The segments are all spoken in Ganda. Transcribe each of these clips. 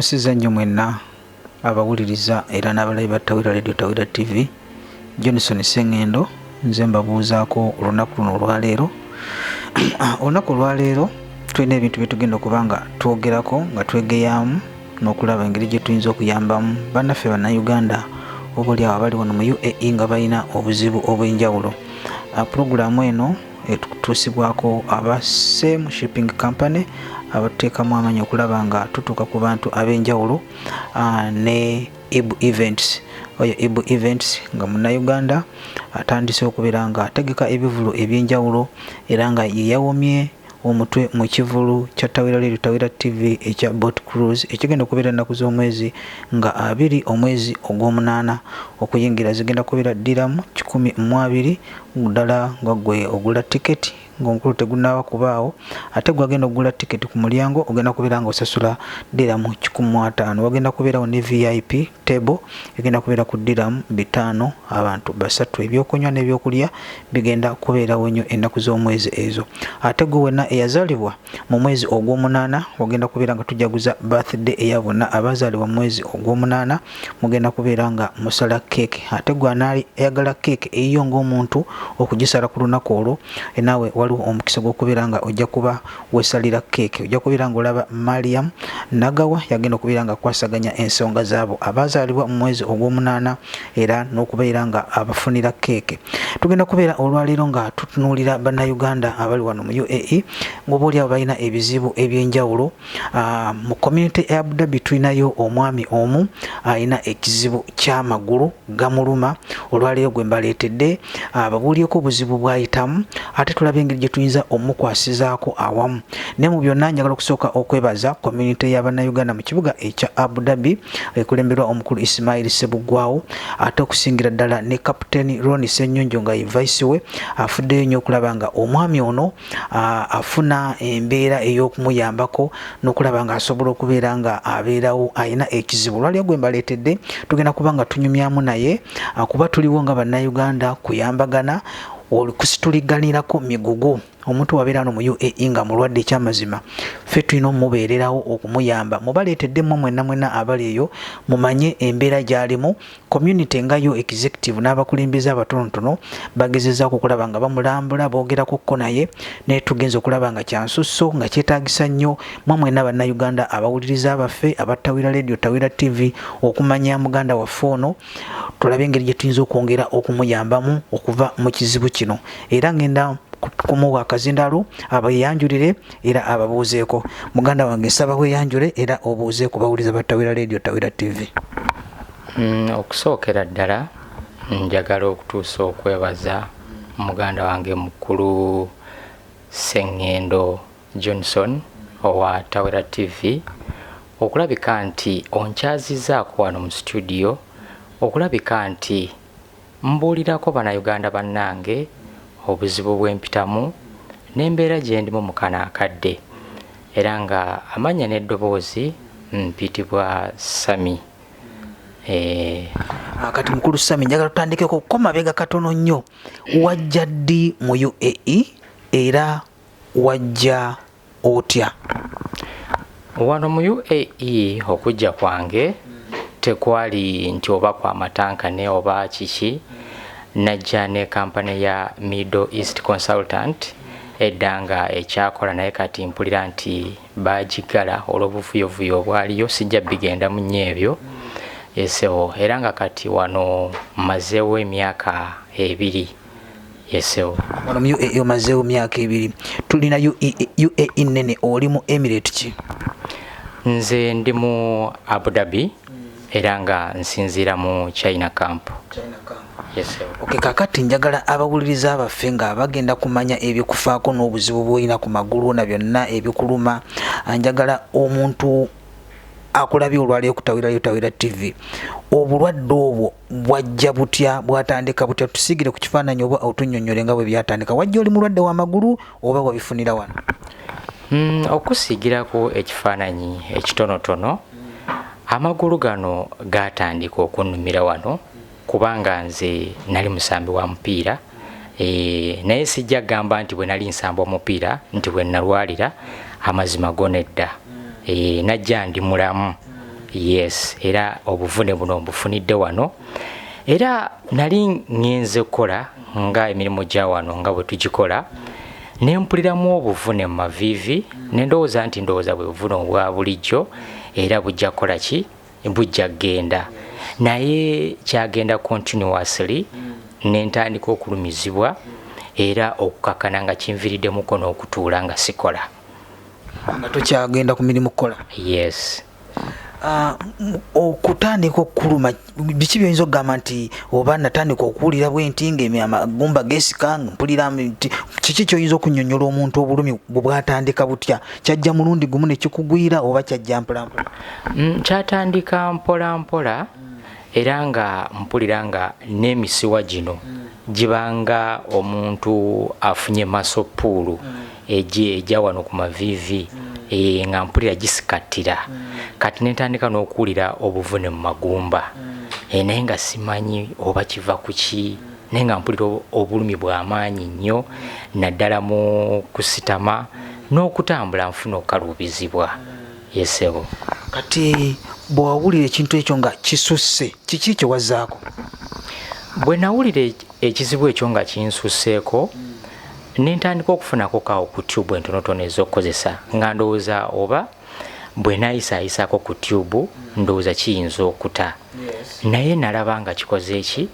Mbalamusiza nnyo mwenna abawuliriza era n'abalabi ba Tawira Radio, Tawira TV. Johnson Sengendo nze mbabuuzaako olunaku luno olwaleero. Olunaku olwaleero tulina ebintu byetugenda okuba nga twogerako, nga twegeyamu n'okulaba engeri gye tuyinza okuyambamu bannaffe Bannayuganda oba oli awo abali wano mu UAE nga balina obuzibu obw'enjawulo. Pulogulaamu eno etutuusibwako aba Same Shipping Company, abatuteekamu amaanyi okulaba nga tutuuka ku bantu ab'enjawulo, ne Ibu Events. Oyo Ibu Events nga Munnayuganda atandise okubeera nga ategeka ebivulu ebyenjawulo, era nga yeyawomye omutwe mu kivulu kya Tawira Radio, Tawira TV ekya Boat Cruise ekigenda okubeera ennaku z'omwezi nga 20 omwezi ogw'omunaana. Okuyingira zigenda kubeera diramu 120 ddala nga gwe ogula tiketi ng'omukulu tegunaaba kubaawo, ate gwagenda okugula tiketi ku mulyango ogenda kubeera nga osasula diramu 150. Wagenda kubeerawo ne VIP table egenda kubeera ku diramu 500 abantu 3. Ebyokunywa n'ebyokulya bigenda kubeerawo nnyo ennaku z'omwezi ezo. Ate gwe wenna eyazaalibwa mu mwezi ogw'omunaana, wagenda kubeera nga tujaguza birthday eya bonna abazaalibwa mu mwezi ogw'omunaana, mugenda kubeera nga musala keeke. Ate gwe anayagala keeke eyiyo ng'omuntu okugisala ku lunaku olwo, naawe waliwo omukisa gw'okubeera nga ojja kuba weesalira keeke. Ojja kubeera ng'olaba Mariam Nagawa yagenda okubeera nga akwasaganya ensonga zaabo abazaalibwa mu mwezi ogw'omunaana era n'okubeera nga abafunira keeke. Tugenda kubeera olwaleero nga tutunuulira Bannayuganda abali wano mu UAE ng'oba oli abo balina ebizibu ebyenjawulo. Mu community ya Abu Dhabi tulinayo omwami omu alina ekizibu ky'amagulu gamuluma. Olwaleero gwe mbaleetedde ababuulireko obuzibu bw'ayitamu, ate tulabe engeri gye tuyinza omukwasizaako awamu. Naye mu byonna njagala okusooka okwebaza community y'Abannayuganda mu kibuga ekya Abu Dhabi ekulemberwa omukulu Ismail Ssebuggwawo, ate okusingira ddala ne Captain Ron Ssenyonjo nga ye vice we, afuddeyo nnyo okulaba nga omwami ono afuna embeera ey'okumuyambako n'okulaba nga asobola okubeera nga abeerawo alina ekizibu. Olwaleero gwe mbaleetedde tugenda kuba nga tunyumyamu naye, kuba tuliwo nga Bannayuganda kuyambagana, kusituliganirako migugu. Omuntu wabeera wano mu UAE nga mulwadde, ekyamazima ffe tulina omubeererawo okumuyamba. Mubaleetedde mmwe mwenna mwenna abali eyo mumanye embeera gy'alimu. Community nga yo executive n'abakulembeze abatonotono bagezezaako okulaba nga bamulambula, boogerako ko naye, naye tugenza okulaba nga kyansusso nga kyetaagisa nnyo mmwe mwenna Bannayuganda abawuliriza baffe aba Tawira Radio, Tawira TV okumanya muganda waffe ono, tulabe engeri gye tuyinza okwongera okumuyambamu okuva mu kizibu kino. Era ngenda kumuwa akazindalo abeyanjulire era ababuuzeeko. Muganda wange, nsaba weeyanjule era obuuze ku bawuliriza ba Tawira Radio, Tawira TV. Okusookera ddala njagala okutuusa okwebaza muganda wange mukulu Sengendo Johnson owa Tawera TV okulabika nti onkyazizaako wano mu studio, okulabika nti mbuulirako Bannayuganda bannange obuzibu bwempitamu n'embeera gye ndimu mu kano akadde. Era nga amannya n'eddoboozi mpitibwa Sami. Kati mukulu Sami, njagala tutandikeko ko mabega katono nnyo. Wajja ddi mu UAE era wajja otya? Wano mu UAE okujja kwange tekwali nti oba kwa matankane oba kiki. Najja ne kampani ya Middle East Consultant edda nga ekyakola, naye kati mpulira nti bagiggala olw'obuvuyovuyo obwaliyo, sijja bigendamu nnyo ebyo esewo. Era nga kati wano mmazeewo emyaka 2 yesewo. Wano mu UAE omazeewo myaka 2. Tulina UAE nnene, oli mu emirate ki? Nze ndi mu Abu Dhabi era nga nsinziira mu China Camp. Yes, sir. Okay, kakati njagala abawuliriza baffe nga bagenda kumanya ebikufaako n'obuzibu bw'olina ku magulu na byonna ebikuluma, njagala omuntu akulabye olwaleero ku Tawira Radio, Tawira TV, obulwadde obwo bwajja butya, bwatandika butya? Tusiigire ku kifaananyi oba otunnyonnyole nga bwe byatandika. Wajja oli mulwadde w'amagulu oba wabifunira wano? Okusiigirako ekifaananyi ekitonotono, amagulu gano gaatandika okunnumira wano kubanga nze nali musambi wa mupiira, naye sijja kugamba nti bwe nali nsamba omupiira nti bwe nalwalira, amazima go nedda. Najja ndi mulamu. Yes, era obuvune buno mbufunidde wano. Era nali ngenze kukola nga emirimu gya wano nga bwe tugikola, ne mpuliramu obuvune mu maviivi, ne ndowooza nti ndowooza bwe buvune obwa bulijjo era bujja kukola ki, bujja kugenda. Naye kyagenda continuously, ne ntandika okulumizibwa era okukakkana nga kinviiriddemuko n'okutuula nga sikola. Nga tokyagenda ku mirimu kukola? Yes. Okutandika okukuluma, biki byoyinza okugamba nti oba natandika okuwulira bwenti nga amagumba gesika, mpulira nti kiki kyoyinza okunyonyola omuntu obulumi bwe bwatandika butya? Kyajja mulundi gumu ne kikugwira oba kyajja mpolampola? Kyatandika mpola mpola, era nga mpulira nga n'emisiwa gino gibanga omuntu afunye masopuulu ejja wano ku maviivi, nga mpulira gisikattira. Kati nentandika n'okuwulira obuvune mu magumba, naye nga simanyi oba kiva ku ki, naye nga mpulira obulumi bw'amaanyi nnyo, naddala mu kusitama n'okutambula nfuna okukaluubizibwa. Yesebo. Kati bw'owulira ekintu ekyo nga kisusse, kiki kye wazzaako? Bwe nawulira ekizibu ekyo nga kinsusseeko, ne ntandika okufunako kawo ku tube entonotono ez'okukozesa, nga ndowooza oba bwe naayisayisaako ku tube ndowooza kiyinza okuta. Naye nalaba nga kikoze eki,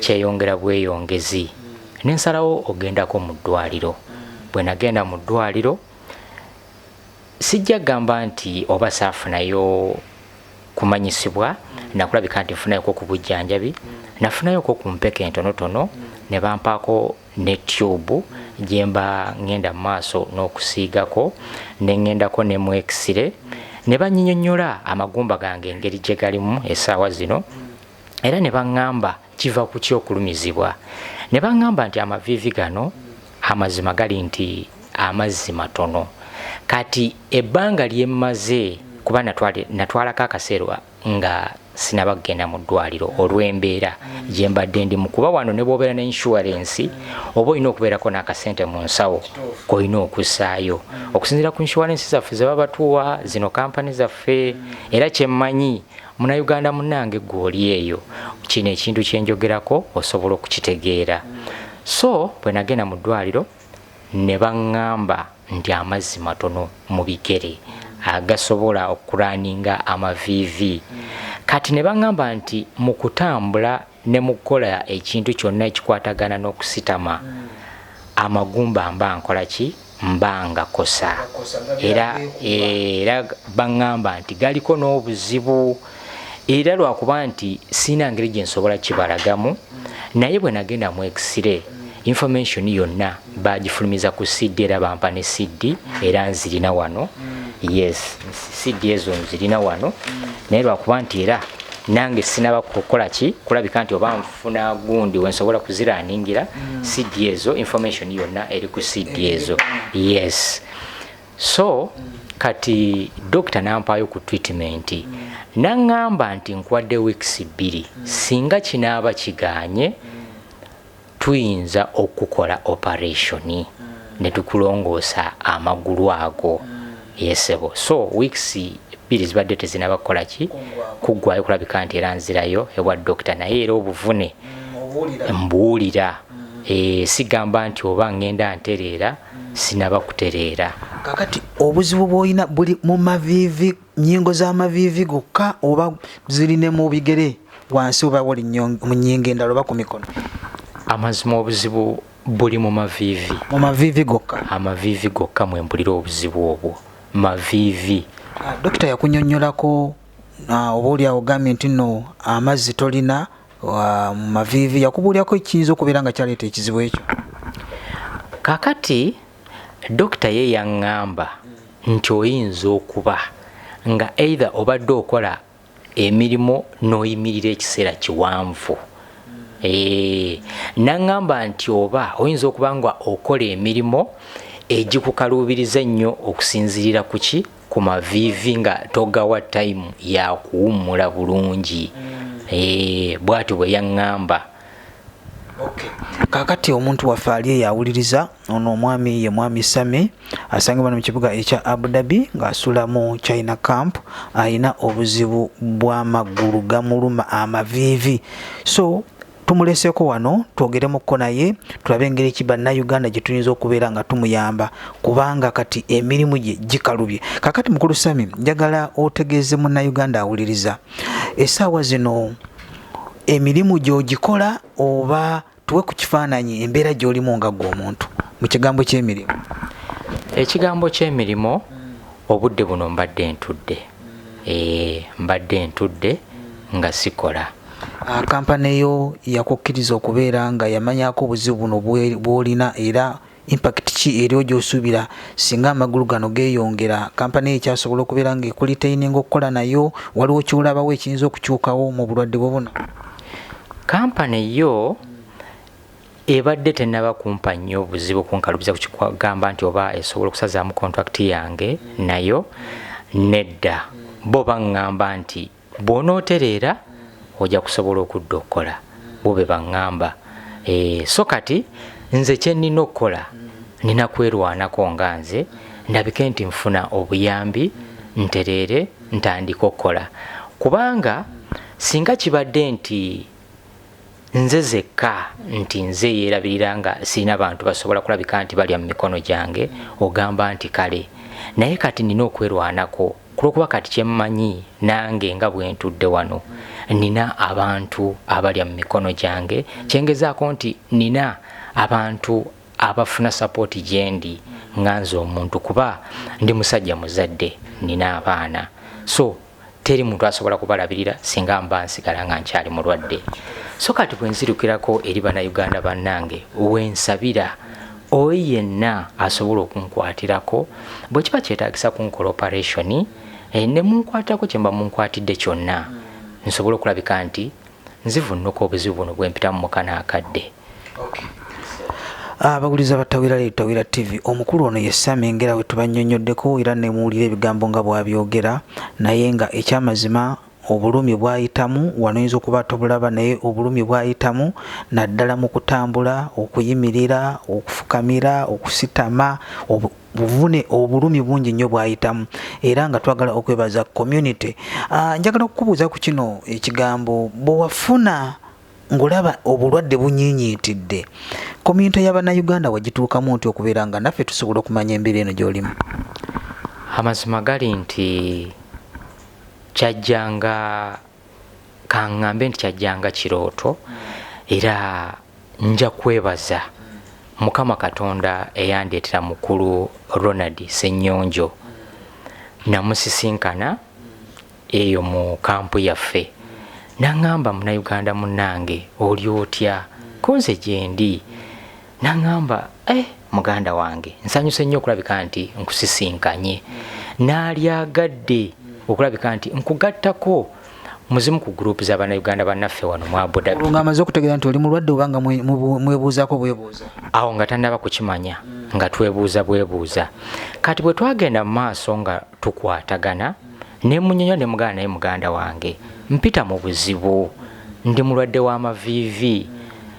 kyeyongera bweyongezi. Ne nsalawo ogendako mu ddwaliro. Bwe nagenda mu ddwaliro, sijja kugamba nti oba saafunayo kumanyisibwa nakulabika nti nfunayoko ku bujjanjabi, nafunayoko ku mpeke entonotono, ne bampaako ne tube gyemba ngenda mu maaso n'okusiigako, ne ŋŋendako ne mu x-ray, ne banyinyonnyola amagumba gange engeri gye galimu essaawa zino, era ne baŋŋamba kiva ku ki okulumizibwa. Ne baŋŋamba nti amaviivi gano amazima gali nti amazzi matono. Kati ebbanga lye mmaze, kuba natwalako akaseera nga sinaba kugenda mu ddwaliro olw'embeera gye mbadde ndimu, kuba wano ne bw'obeera ne insurance oba olina okubeerako n'akasente mu nsawo k'olina okussaayo okusinziira ku insurance zaffe ze baba batuwa zino kampani zaffe. Era kyemmanyi, Munnayuganda munnange gwe oli eyo, kino ekintu kye njogerako osobola okukitegeera. So bwe nagenda mu ddwaliro ne baŋŋamba nti amazzi matono mu bigere agasobola okuraninga amaviivi. Kati ne baŋŋamba nti mu kutambula ne mu kukola ekintu kyonna ekikwatagana n'okusitama, amagumba mba nkola ki, mba ngakosa. Era baŋŋamba nti galiko n'obuzibu, era lwakuba nti sirina ngeri gye nsobola kibalagamu. Naye bwe nagenda mu x-ray, information yonna bagifulumiza ku CD, era bampa ne CD, era nzirina wano. Yes, CD ezo nzirina wano, naye lwakuba nti era nange sinaba kukola ki, kulabika nti oba nfuna gundi wensobola kuziraningira CD ezo. Information yonna eri ku CD ezo. Yes, so kati dokita nampaayo ku treatment, naŋŋamba nti nkuwadde weeks 2, singa kinaaba kiganye tuyinza okukola operation ne tukulongoosa amagulu ago. Yesebo. So weeks 2 zibadde tezinaba kukola ki, kuggwayo kulabika nti era nzirayo ewa dokita, naye era obuvune mbuwulira. Sigamba nti oba ngenda ntereera, sinaba kutereera. Kakati obuzibu bw'olina buli mu maviivi, nnyingo z'amaviivi gokka, oba ziri ne mu bigere wansi, oba wali mu nnyingo endala, oba ku mikono? Amazima obuzibu buli mu maviivi. Mu maviivi gokka? Amaviivi gokka mwe mpulira obuzibu obwo, maviivi. Dokita yakunyonnyolako, oba oli awo ogambye nti nno amazzi tolina mu maviivi, yakubuulyako ekiyinza okubeera nga kyaleeta ekizibu ekyo? Kakati dokita ye yaŋŋamba nti oyinza okuba nga either obadde okola emirimu n'oyimirira ekiseera kiwanvu. Naŋŋamba nti oba oyinza okuba nga okola emirimu egikukaluubiriza ennyo okusinziirira ku ki, ku maviivi, nga togawa time ya kuwummula bulungi. Bw'atyo bwe yaŋŋamba. Okay. Kakati omuntu waffe ali eyo awuliriza, ono omwami ye mwami Sami, asangibwa mu kibuga ekya Abu Dhabi ng'asula mu China Camp, alina obuzibu bw'amagulu gamuluma amaviivi. So tumuleseeko wano twogeremukko naye tulabe engeri ki bannayuganda gye tuyinza okubeera nga tumuyamba, kubanga kati emirimu gye gikalubye. Kakati mukulu Sami, njagala otegeeze munnayuganda awuliriza essaawa zino emirimu gy'ogikola, oba tuwe ku kifaananyi embeera gy'olimu nga ggwe omuntu mu kigambo ky'emirimu. Ekigambo ky'emirimu, obudde buno mbadde ntudde, mbadde ntudde nga sikola. Kampani yo yakukkiriza okubeera nga yamanyako obuzibu buno bw'olina, era impact ki eriwo gy'osuubira singa amagulu gano geeyongera? Kampani eyo ekyasobola okubeera nga ekuretaininga okukola nayo? Waliwo ky'olabawo ekiyinza okukyukawo mu bulwadde bwo buno? Kampani yo ebadde tennaba kumpa nnyo buzibu kunkalubiza kukigamba nti oba esobola okusazaamu contract yange nayo, nedda. Bo baŋŋamba nti bw'onootereera ojja kusobola okudda okukola, bo be baŋŋamba. So kati nze kye nnina okukola, nina kwerwanako nga nze ndabike nti nfuna obuyambi, ntereere, ntandike okukola. Kubanga singa kibadde nti nze zekka, nti nze yeerabirira nga sirina bantu basobola kulabika nti balya mu mikono gyange, ogamba nti kale. Naye kati nina okwerwanako kulwokuba kati kyemmanyi nange nga bwe ntudde wano nina abantu abalya mu mikono gyange, kyengezaako nti nina abantu abafuna sapooti gyendi nga nze omuntu, kuba ndi musajja muzadde, nina abaana, so teri muntu asobola kubalabirira singa mba nsigala nga nkyali mulwadde. So kati bwe nzirukirako eri bannayuganda bannange, wensabira oyo yenna asobola okunkwatirako, bwe kiba kyetaagisa kunkola operation, ne munkwatirako kye mba munkwatidde kyonna, nsobole okulabika nti nzivunnuka obuzibu buno bwe mpitamu mu kano akadde. Abawuliza ba Tawera Radio, Tawera TV, omukulu ono ye Sami ngera we tubannyonnyoddeko era ne muwulira ebigambo nga bw'abyogera, naye nga ekyamazima obulumi bw'ayitamu wano oyinza okuba tobulaba, naye obulumi bw'ayitamu naddala mu kutambula, okuyimirira, okufukamira, okusitama, buvune obulumi bungi nnyo bw'ayitamu, era nga twagala okwebaza community. Njagala okukubuuza ku kino ekigambo, bwe wafuna ng'olaba obulwadde bunyiinyiitidde, community y'Abannayuganda wagituukamu nti okubeera nga naffe tusobola okumanya embeera eno gy'olimu? Amazima gali nti kyajjanga, kaŋŋambe nti kyajjanga kirooto, era nja kwebaza Mukama Katonda eyandeetera mukulu Ronald Ssennyonjo. Namusisinkana eyo mu kampu yaffe, n'aŋŋamba, munnayuganda munnange oli otya? Ko nze gyendi. N'aŋŋamba, muganda wange nsanyuse nnyo okulabika nti nkusisinkanye, naalyagadde okulabika nti nkugattako muzimu ku group z'abannayuganda bannaffe wano mu Abu Dhabi. Olwo ng'amaze okutegeera nti oli mulwadde oba nga mwebuuzaako bwebuuza? Awo nga tannaba kukimanya, nga twebuuza bwebuuza. Kati bwe twagenda mu maaso nga tukwatagana, ne munnyonnyola ne muganda, naye muganda wange mpita mu buzibu, ndi mulwadde w'amaviivi.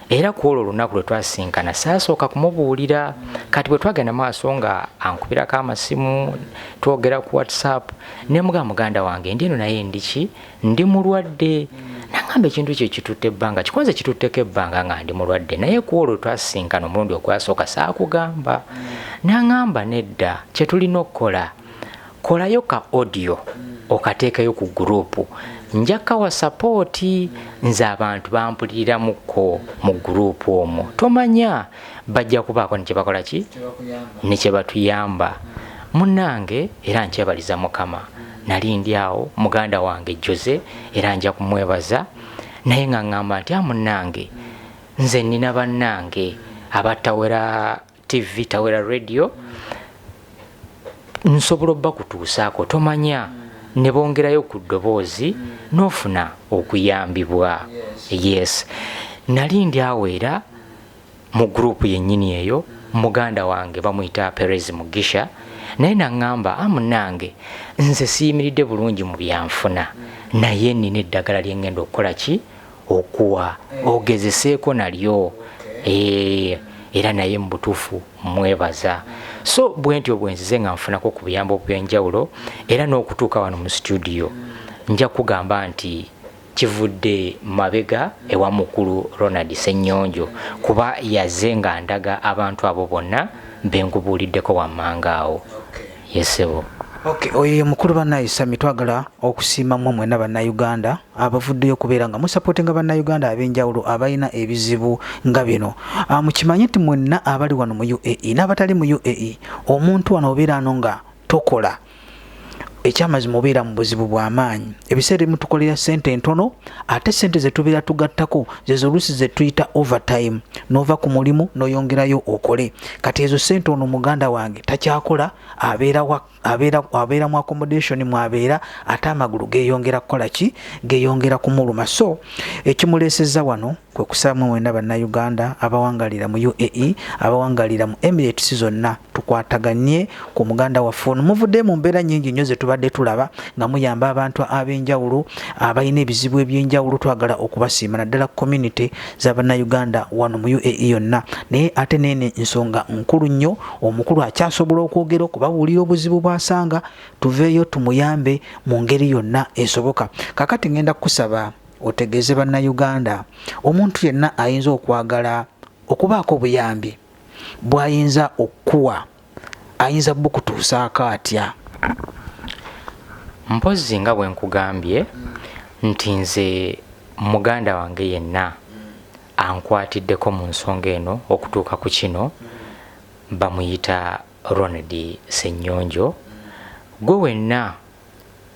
Era ku olwo olunaku lwe twasinkana saasooka kumubuulira. Kati bwe twagenda maaso nga ankubirako amasimu, twogera ku WhatsApp, ne mugamba muganda wange ndi eno naye ndi ki, ndi mulwadde. Nangamba ekintu ekyo kitutte ebbanga, kikonze kitutteko ebbanga nga ndi mulwadde, naye ku olwo twasinkana omulundi ogwasooka saakugamba. Nangamba nedda, kye tulina okukola, kolayo ka audio okateekeyo ku gurupu, nja kawa sapooti, nze abantu bampuliriramukko mu gurupu omwo, tomanya bajja kubaako ne kye bakola ki, ne kye batuyamba. Munnange era nkyebaliza Mukama, nali ndi awo muganda wange Jose era nja kumwebaza, naye nga ŋŋamba nti munnange nze nnina bannange abatawera TV, Tawera Radio, nsobola obbakutuusaako, tomanya ne bongerayo ku ddoboozi n'ofuna okuyambibwa. Yes, nali ndi awo era mu gurupu yennyini eyo, muganda wange bamuyita Perez Mugisha, naye naŋŋamba, munnange nze siyimiridde bulungi mu byanfuna, naye nnina eddagala lye ŋŋenda okukola ki, okuwa ogezeseeko nalyo. Era naye mu butuufu mwebaza. So bwentyo bwenzize nga nfunako ku buyambo obw'enjawulo, era n'okutuuka wano mu studio nja kugamba nti kivudde mabega ewa mukulu Ronald Ssenyonjo, kuba yaze nga ndaga abantu abo bonna benkubuuliddeko wammanga awo. Yesebo. Okay, oyo ye mukulu bannaye Sami. Twagala okusiima mmwe mwenna Bannayuganda abavuddeyo okubeera nga musapootinga Bannayuganda ab'enjawulo abalina ebizibu nga bino. Mukimanye nti mwenna abali wano mu UAE n'abatali mu UAE, omuntu wano obeera ano nga tokola, ekyamazima obeera mu buzibu bw'amaanyi. Ebiseera ebimu tukolera ssente ntono, ate ssente ze tubeera tugattako zezo oluusi ze tuyita overtime, n'ova ku mulimu n'oyongerayo okole. Kati ezo ssente ono muganda wange takyakola, abeera wa abeera mu accommodation mwabeera, ate amagulu geeyongera kukola ki? Geeyongera kumuluma. So ekimuleesezza wano kwe kusaba mwe mwenna Bannayuganda abawangalira mu UAE, abawangalira mu Emirates zonna, tukwataganye ku muganda waffe ono. Muvudde mu mbeera nnyingi nnyo ze tubadde tulaba nga muyamba abantu ab'enjawulo abalina ebizibu eby'enjawulo. Twagala okubasiima naddala community z'Abannayuganda wano mu UAE yonna. Naye ate neeno ensonga nkulu nnyo, omukulu akyasobola okwogera okubabuulira obuzibu bw'asanga, tuveeyo tumuyambe mu ngeri yonna esoboka. Kakati ngenda kukusaba otegeeze Bannayuganda, omuntu yenna ayinza okwagala okubaako obuyambi bw'ayinza okukuwa, ayinza bukutuusaako atya? Mpozzi nga bwe nkugambye nti nze muganda wange yenna ankwatiddeko mu nsonga eno okutuuka ku kino bamuyita Ronald Ssenyonjo. Gwe wenna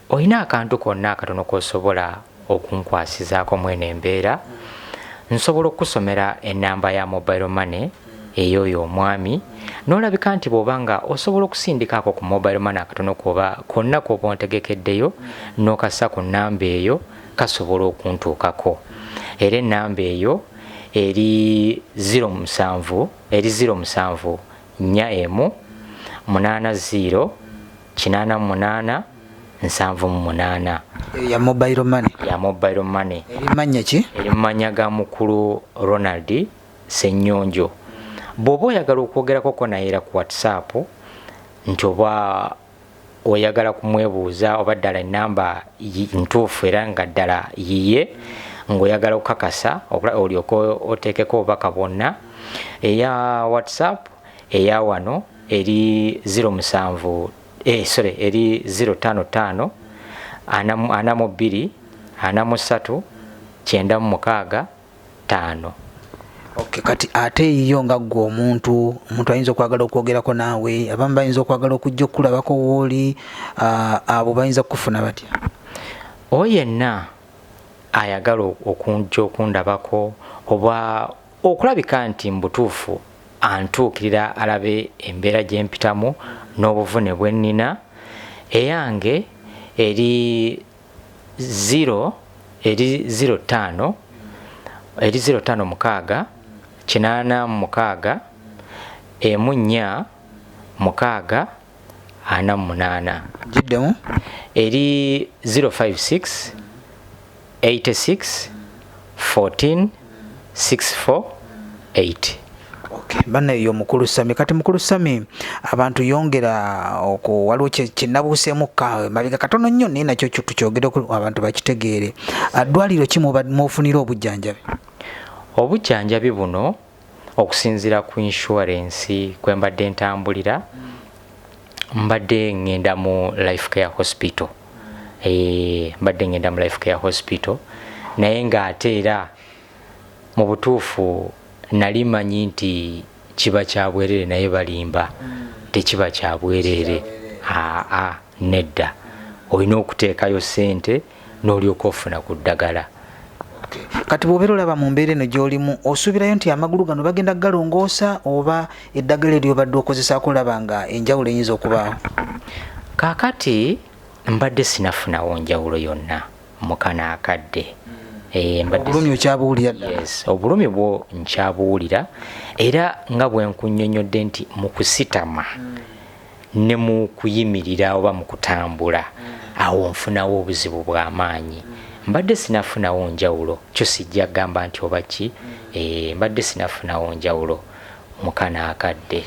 olina akantu konna akatono k'osobola okunkwasizaako mweno embeera, nsobola okukusomera enamba ya mobile money ey'oyo omwami, n'olabika nti bw'oba nga osobola okusindikaako ku mobile money akatono koba konna k'oba ontegekeddeyo n'okassa ku nnamba eyo, kasobola okuntuukako. Era ennamba eyo eri 07, eri 07 4 1 80 88 78. Ya mobile money? Ya mobile money. Eri mannya ki? Eri mu mannya ga mukulu Ronald Ssenyonjo. Bw'oba oyagala okwogerakoko naye era ku WhatsApp, nti oba oyagala kumwebuuza oba ddala enamba ntuufu era nga ddala yiye, ng'oyagala okukakasa olyoke oteekeko obubaka bwonna, eya WhatsApp eya wano eri 07, sorry, eri 055 42 43 96 5. Okay, kati ate eyiyo nga ggwe omuntu ayinza okwagala okwogerako naawe, abamu bayinza okwagala okujja okulabako wooli, abo bayinza kukufuna batya? Oyo yenna ayagala okujja okundabako oba okulabika nti mu butuufu antuukirira alabe embeera gye mpitamu n'obuvune bwe nnina, eyange eri 0, eri 05, eri 056 86 14 6 48. Giddemu. Eri 056 86 14 64 8. Okay, banna, eyo mukulu Sami. Kati mukulu Sami, abantu yongera oku waliwo kyenabuuseemu ka mabega katono nnyo, naye nakyo kyo tukyogereko abantu bakitegeere. Ddwaliro ki mufunira obujjanjabi? Obujjanjabi buno, okusinziira ku insurance kwe mbadde ntambulira, mbadde ŋŋenda mu Life Care Hospital. Mbadde ŋŋenda mu Life Care Hospital, naye ng'ate era mu butuufu nali manyi nti kiba kya bwereere, naye balimba, tekiba kya bwereere. Aa, nedda, olina okuteekayo ssente n'olyoka ofuna ku ddagala. Kati bw'obeera olaba mu mbeera eno gy'olimu, osuubirayo nti amagulu gano bagenda kugalongoosa, oba eddagala eryobadde okozesaako olaba nga enjawulo eyinza okubaawo? Kaakati mbadde sinafunawo njawulo yonna mu kano akadde. Obulumi okyabuwulira ddala? Yes, obulumi bwo nkyabuwulira, era nga bwe nkunnyonnyodde nti mu kusitama ne mu kuyimirira oba mu kutambula, awo nfunawo obuzibu bw'amaanyi. Mbadde sinafunawo njawulo, kyo sijja kugamba nti oba ki, mbadde sinafunawo njawulo mukana akadde.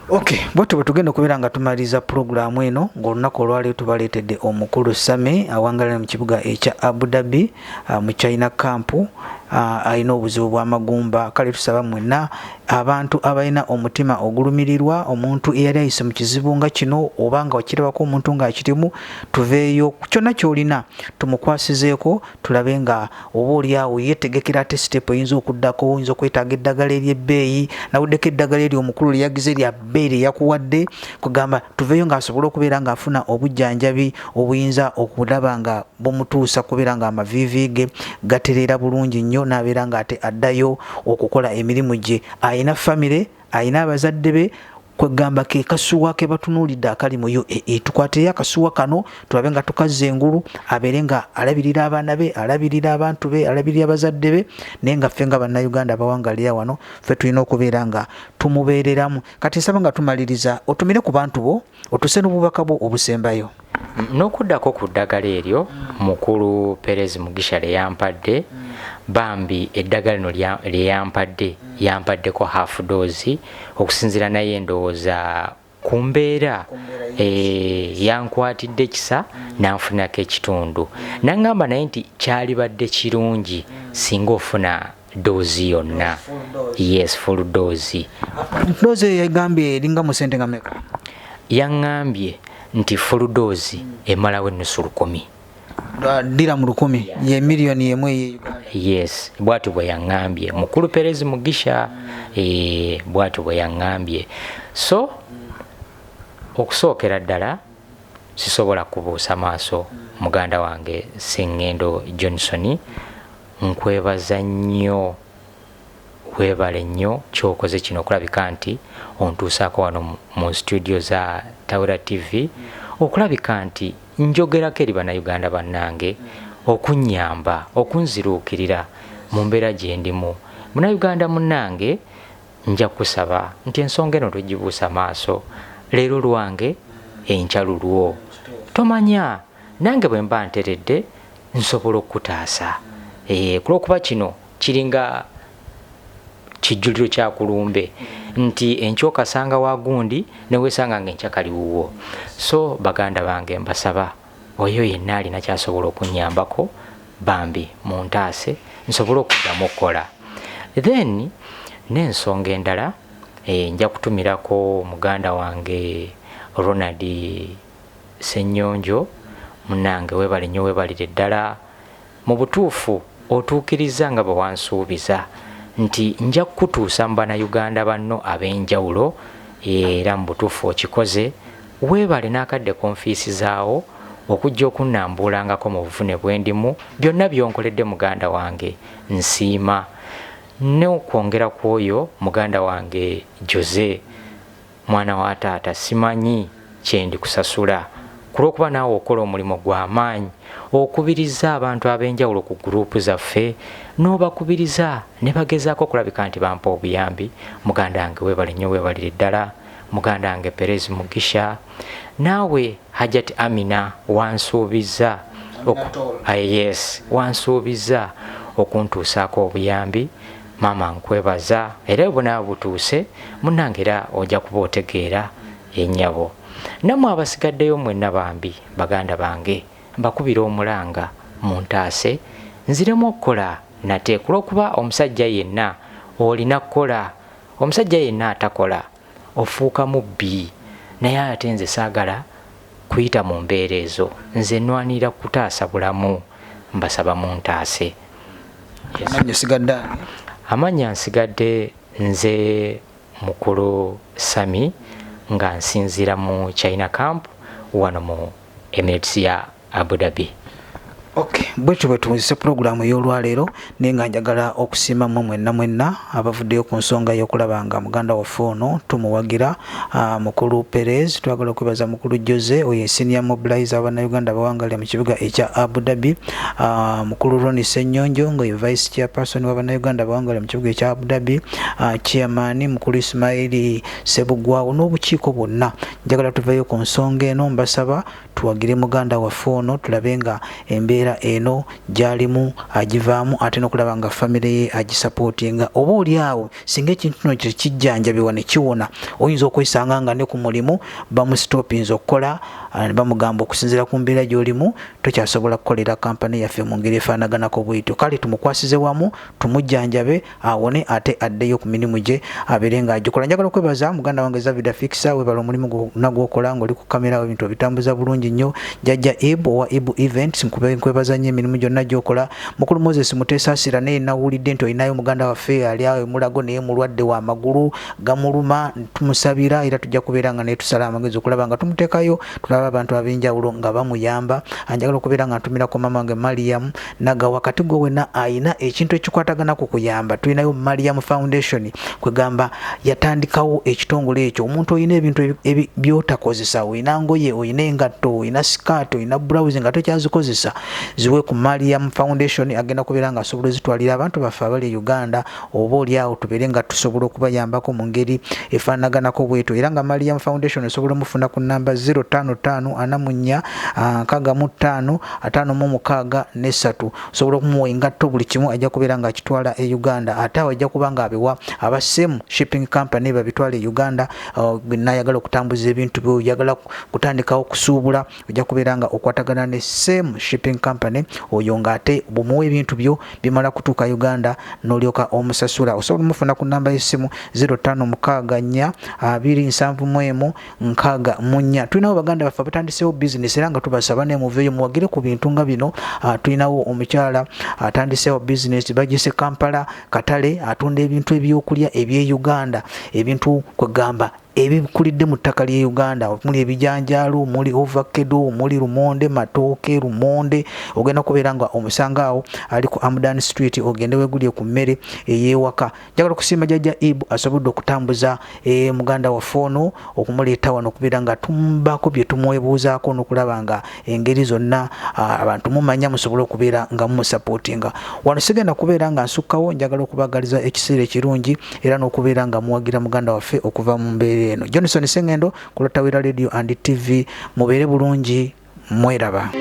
Okay, bwetyo bwe tugenda okubeera nga tumaliriza pulogulaamu eno ng'olunaku olwaleero tubaleetedde omukulu Same awangalira mu kibuga ekya Abu Dhabi mu China Camp, alina obuzibu bw'amagumba. Kale tusaba mwenna abantu abalina omutima ogulumirirwa omuntu eyali ayise mu kizibu nga kino oba nga wakirabako omuntu ng'akirimu, tuveeyo kyonna ky'olina tumukwasizeeko tulabe nga oba oli awo yeetegekera ate siteepu eyinza okuddako. Oyinza okwetaaga eddagala ery'ebbeeyi, nawuddeko eddagala eryo omukulu lye yagize lya bbeeyi lye yakuwadde, kugamba tuveeyo ng'asobole okubeera ng'afuna obujjanjabi obuyinza okulaba nga bumutuusa kubeera nga amaviivi ge gatereera bulungi nnyo, n'abeera ng'ate addayo okukola emirimu gye. Ayina famire, ayina abazadde be, kwegamba ke kasuwa ke batunuulidde akali mu UAE. Tukwateyo akasuwa kano tulabe nga tukazza engulu, abeere nga alabirira abaana be, alabirira abantu be, alabirira abazadde be. Naye nga ffe nga Bannayuganda abawangalira wano, ffe tulina okubeera nga tumubeereramu. Kati nsaba nga tumaliriza otumire ku bantu bo, otuse n'obubaka bwo obusembayo. N'okuddako ku ddagala eryo mukulu Perez Mugisha lye yampadde, bambi eddagala lino lye yampadde, yampaddeko half dose okusinziira naye ndowooza ku mbeera yankwatidde ekisa nanfunako ekitundu, naŋŋamba naye nti kyalibadde kirungi singa ofuna dose yonna. Yes, full dose. Dose eyo yagambye eringa mu sente nga meka? Yaŋŋambye nti full dose emalawo ennusu 1000. Dirham 1000 ye miliyoni 1 eye Uganda. Yes, bwatyo bwe yaŋŋambye mukulu Perezi Mugisha, bwatyo bwe yaŋŋambye. So okusookera ddala sisobola kubuusa maaso muganda wange Sengendo Johnson, nkwebaza nnyo, weebale nnyo kyokoze kino okulabika nti ontuusaako wano mu studio za Tawera TV, okulabika nti njogerako eri Bannayuganda bannange okunnyamba okunziruukirira mu mbeera gye ndimu. Munnayuganda munnange, nja kusaba nti ensonga eno togibuusa maaso. Leero lwange, enkya lulwo, tomanya nange bwe mba nteredde nsobola okukutaasa, kulwokuba kino kiringa kijjuliro kya kulumbe nti enkya okasanga wa gundi newesanga nga enkya kali wuwo. So baganda bange, mbasaba oyo yenna alina kyasobola okunyambako, bambi muntaase nsobole okuddamu okukola. Then n'ensonga endala, nja kutumirako muganda wange Ronald Ssennyonjo. Munnange, weebale nnyo, weebalire ddala. Mu butuufu otuukiriza nga bwe wansuubiza nti nja kukutuusa mu Bannayuganda banno ab'enjawulo, era mu butuufu okikoze. Weebale n'akadde konfiisizaawo okujja okunnambuulangako mu buvune bwe ndimu. Byonna byonkoledde muganda wange nsiima. N'okwongera ku oyo muganda wange Jose, mwana wa taata, simanyi kyendi kusasula ku lw'okuba naawe okola omulimu gw'amaanyi okubiriza abantu ab'enjawulo ku guruupu zaffe, n'obakubiriza ne bagezaako okulabika nti bampa obuyambi. Muganda wange, weebale nnyo, weebalire ddala. Muganda wange Perez Mugisha, naawe Hajat Amina, wansuubiza, yes, wansuubiza okuntuusaako obuyambi. Maama, nkwebaza, era bunaaba butuuse munnange era ojja kuba otegeera ennyabo. Nammwe abasigaddeyo mwenna, bambi baganda bange, mbakubira omulanga muntaase nziremu okukola nate, kulwokuba omusajja yenna olina kukola. Omusajja yenna atakola ofuuka mubbi, naye ate nze saagala kuyita mu mbeera ezo. Nze nwanirira kutaasa bulamu, mbasaba muntaase. Amannya osigadde ani? Amannya nsigadde nze mukulu Sami, nga nsinziira mu China Camp wano mu Emirates ya Abu Dhabi. Ok, bwetyo bwe tuwuzise pulogulaamu ey'olwaleero, naye nga njagala okusiima mmwe mwenna mwenna abavuddeyo ku nsonga y'okulaba nga muganda waffe ono tumuwagira, mukulu Perez. Twagala okwebaza mukulu Jose, oyo senior mobilizer w'Abannayuganda abawangalira mu kibuga ekya Abu Dhabi, mukulu Ronnie Ssennyonjo nga ye vice chairperson w'Abannayuganda abawangalira mu kibuga ekya Abu Dhabi, chairman mukulu Ismaili Sebugwawo n'obukiiko bwonna. Njagala tuveeyo ku nsonga eno, mbasaba tuwagire muganda waffe ono, tulabe nga embeera embeera eno gy'alimu agivaamu ate n'okulaba nga famire ye agisapootinga. Oba oli awo singa ekintu kino tekijjanjabibwa ne kiwona, oyinza okwesanga nga ne ku mulimu bamusitopinze okukola, bamugamba okusinziira ku mbeera gy'olimu tokyasobola kukolera kampani yaffe mu ngeri efaanaganako bwetyo. Kale tumukwasize wamu tumujjanjabe awone ate addeyo ku mirimu gye abeere ng'agikola. Njagala okwebaza muganda wange Zavida Fixa, webala omulimu gwonna gw'okola ng'oli ku kamera, ebintu obitambuza bulungi nnyo. Jjajja Ibu owa Ibu Events, nkwebaza nnyo emirimu gyonna gy'okola. Mukulu Moses Muteesasira naye nawulidde nti olinayo muganda waffe ali awo Mulago naye mulwadde wa magulu gamuluma, tumusabira era tujja kubeera nga naye tusala amagezi okulaba nga tumuteekayo tulaba abantu ab'enjawulo nga bamuyamba. Njagala okubeera nga ntumirako maama wange Mariam Nagawa. Kati gwe wena ayina ekintu ekikwatagana ku kuyamba, tulinayo Mariam Foundation, kwegamba yatandikawo ekitongole ekyo. Omuntu olina ebintu byotakozesa, olina ngoye, olina engatto, olina sikaati, olina blouse nga tokyazikozesa, ziwe ku Mariam Foundation, agenda kubeera nga asobola ozitwalira abantu baffe abali e Uganda, oba oli awo tubeere nga tusobola okubayambako mu ngeri efaanaganako bwetyo. Era nga Mariam Foundation osobola omufuna ku namba 055 44 65 56 3. Osobola okumuwa engatto, buli kimu ajja kubeera nga akitwala e Uganda, ate awo ajja kuba nga abiwa aba Same Shipping Company babitwala e Uganda. Nayagala okutambuza ebintu byo, oyagala kutandikawo okusuubula, ojja kubeera nga okwatagana ne Same Shipping Company oyo, ng'ate bw'omuwa ebintu byo bimala kutuuka Uganda n'olyoka omusasula. Osobola omufuna ku namba y'essimu 0564 271 64. Tulinawo baganda baffe abatandiseewo bizinesi era nga tubasaba naye muveeyo muwagire ku bintu nga bino. Tulinawo omukyala atandiseewo bizinesi bagise Kampala Katale, atunda ebintu ebyokulya eby'e Uganda, ebintu kwegamba ebikulidde mu ttaka ly'e Uganda, muli ebijanjaalo, muli ovakkedo, muli lumonde, matooke, lumonde. Ogenda kubeera nga omusanga awo ali ku Amdan Street, ogende weegulye ku mmere ey'ewaka. Njagala okusiima Jjajja Ibu asobodde okutambuza muganda waffe ono okumuleeta wano okubeera nga tumbaako bye tumwebuuzaako n'okulaba nga engeri zonna abantu mumanya musobole okubeera nga mumusapootinga. Wano sigenda kubeera nga nsukkawo, njagala okubagaliza ekiseera ekirungi era n'okubeera nga muwagira muganda waffe okuva mu mbeera eno. Johnson Sengendo ku Lotawira Radio and TV, mubeere bulungi, mweraba.